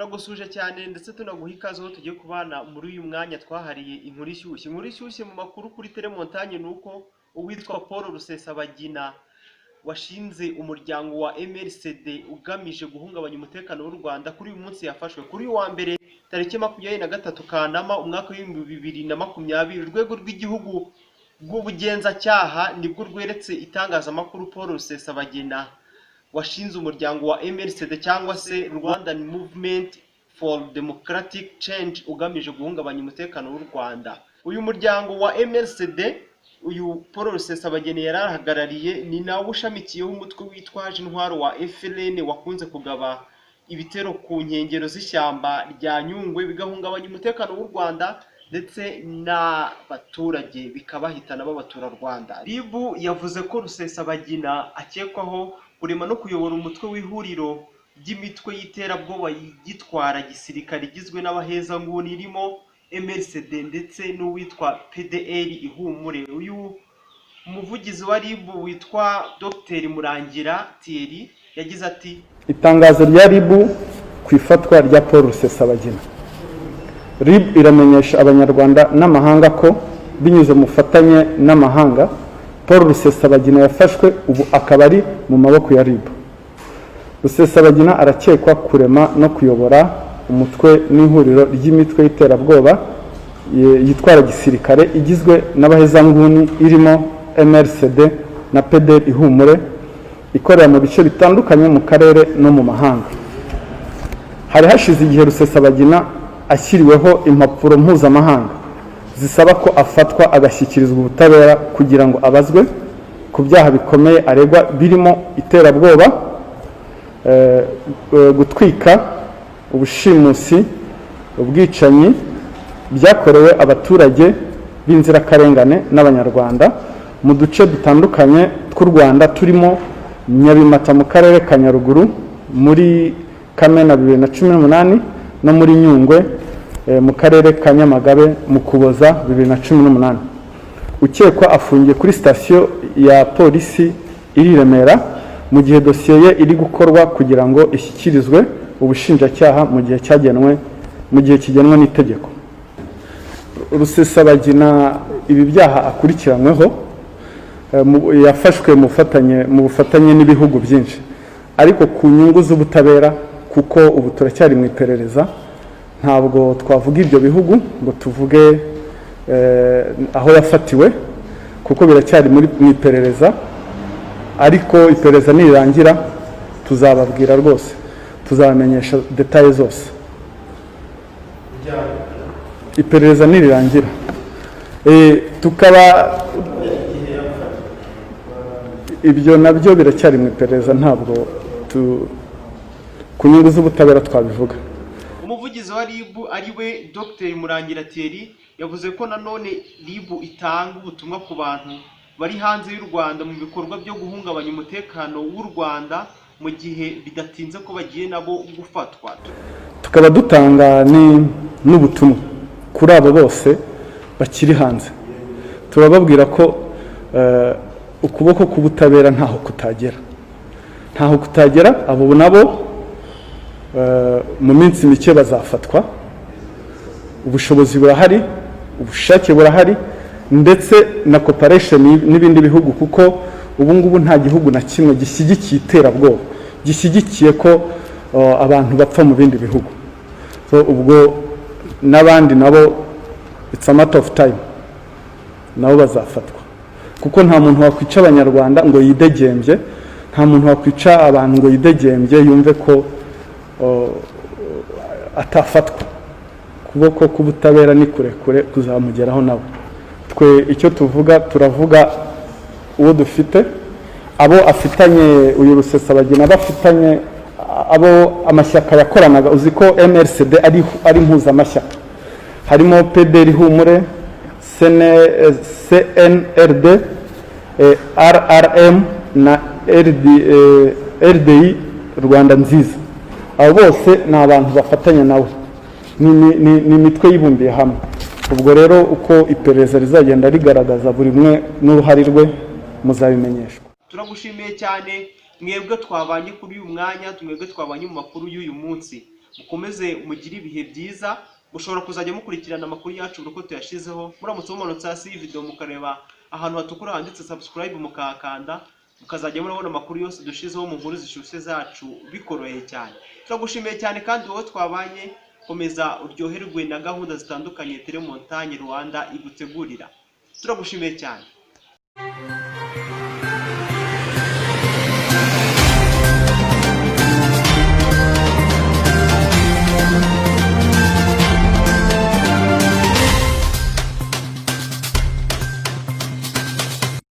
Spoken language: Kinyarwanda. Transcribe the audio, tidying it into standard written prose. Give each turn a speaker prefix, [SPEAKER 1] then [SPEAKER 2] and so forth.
[SPEAKER 1] Turagusuhuje cyane ndetse tunaguha ikaze aho tugiye kubana muri uyu mwanya twahariye inkuru ishyushye. Inkuru ishyushye mu makuru kuri Telemontagne ni uko uwitwa Paul Rusesabagina washinze umuryango wa MRCD ugamije guhungabanya umutekano w'u Rwanda kuri uyu munsi yafashwe. Kuri uyu wa mbere tariki 23 Kanama umwaka w'2020, urwego rw'igihugu rw'ubugenzacyaha nibwo rweretse itangazamakuru Paul Rusesabagina washinze umuryango wa MRCD cyangwa se Rwandan Movement for Democratic Change ugamije guhungabanya umutekano w'u Rwanda. Uyu muryango wa MRCD uyu Paul Rusesabagina yari ahagarariye ni nawo ushamikiyeho umutwe witwaje intwaro wa FLN wakunze kugaba ibitero ku nkengero z'ishyamba rya Nyungwe bigahungabanya umutekano w'u Rwanda ndetse n'abaturage bikabahitana b'abaturarwanda. RIB yavuze ko Rusesabagina akekwaho kurema no kuyobora umutwe w'ihuriro ry'imitwe y'iterabwoba yitwara gisirikare igizwe n'abahezanguni irimo MRCD ndetse n'uwitwa PDR Ihumure. Uyu muvugizi wa RIB witwa Dr Murangira Thierry yagize ati:
[SPEAKER 2] Itangazo rya RIB ku ifatwa rya Paul Rusesabagina. RIB iramenyesha Abanyarwanda n'amahanga ko binyuze mu bufatanye n'amahanga, Paul Rusesabagina yafashwe, ubu akaba ari mu maboko ya RIB. Rusesabagina arakekwa kurema no kuyobora umutwe n'ihuriro ry'imitwe y'iterabwoba yitwara gisirikare igizwe n'abahezanguni irimo MRCD na PDR Ihumure, ikorera mu bice bitandukanye mu karere no mu mahanga. Hari hashize igihe Rusesabagina ashyiriweho impapuro mpuzamahanga zisaba ko afatwa agashyikirizwa ubutabera kugira ngo abazwe ku byaha bikomeye aregwa, birimo iterabwoba, gutwika, ubushimusi, ubwicanyi byakorewe abaturage b'inzirakarengane n'Abanyarwanda mu duce dutandukanye tw'u Rwanda, turimo Nyabimata mu karere ka Nyaruguru muri Kamena 2018 no muri Nyungwe mu karere ka Nyamagabe mu Kuboza 2018. Ukekwa afungiye kuri sitasiyo ya polisi iri i Remera mu gihe dosiye ye iri gukorwa kugira ngo ishyikirizwe ubushinjacyaha mu gihe cyagenwe, mu gihe kigenwa n'itegeko. Rusesabagina, ibi byaha akurikiranyweho, yafashwe mu bufatanye n'ibihugu byinshi, ariko ku nyungu z'ubutabera, kuko ubu turacyari mu iperereza, ntabwo twavuga ibyo bihugu ngo tuvuge aho yafatiwe, kuko biracyari mu iperereza. Ariko iperereza nirirangira tuzababwira rwose, tuzabamenyesha détails zose iperereza nirirangira. Tukaba ibyo nabyo biracyari mu iperereza, ntabwo ku nyungu z'ubutabera twabivuga.
[SPEAKER 1] Umuvugizi wa RIB ari we Dr Murangira Thierry yavuze ko nanone RIB itanga ubutumwa ku bantu bari hanze y'u Rwanda mu bikorwa byo guhungabanya umutekano w'u Rwanda, mu gihe bidatinze ko bagiye nabo gufatwa.
[SPEAKER 2] Tukaba dutanga n'ubutumwa kuri abo bose bakiri hanze. Turababwira ko ukuboko k'ubutabera ntaho kutagera, ntaho kutagera. Abo nabo mu minsi mike bazafatwa. Ubushobozi burahari, ubushake burahari, ndetse na cooperation n'ibindi bihugu, kuko ubu ngubu nta gihugu na kimwe gishyigikiye iterabwoba, gishyigikiye ko abantu bapfa mu bindi bihugu. So ubwo n'abandi nabo, it's a matter of time, nabo bazafatwa, kuko nta muntu wakwica Abanyarwanda ngo yidegembye, nta muntu wakwica abantu ngo yidegembye yumve ko atafatwa. Ukuboko k'ubutabera ni kurekure, kuzamugeraho nawe. Twe icyo tuvuga, turavuga uwo dufite, abo afitanye, uyu Rusesabagina bafitanye, abo amashyaka yakoranaga. Uzi ko MRCD ari impuzamashyaka, harimo PDR Ihumure, CNRD, RRM na RD, RDI Rwanda Nziza. Abo bose ni abantu bafatanya nawe, ni imitwe yibumbiye hamwe. Ubwo rero uko iperereza rizagenda rigaragaza buri umwe n'uruhare rwe, muzabimenyeshwa.
[SPEAKER 1] Turagushimiye cyane mwebwe twabanye kuri uyu mwanya, mwebwe twabanye mu makuru y'uyu munsi. Mukomeze mugire ibihe byiza. Mushobora kuzajya mukurikirana amakuru yacu buri uko tuyashyizeho, muramutse mumanutse hasi y'iyi video mukareba ahantu hatukura handitse subscribe, mukahakanda, mukazajya murabona amakuru yose dushizeho mu nkuru zishyushye zacu bikoroheye cyane. Turagushimiye cyane kandi wowe twabanye, komeza uryoherwe na gahunda zitandukanye Telemontagne Rwanda igutegurira. Turagushimiye cyane.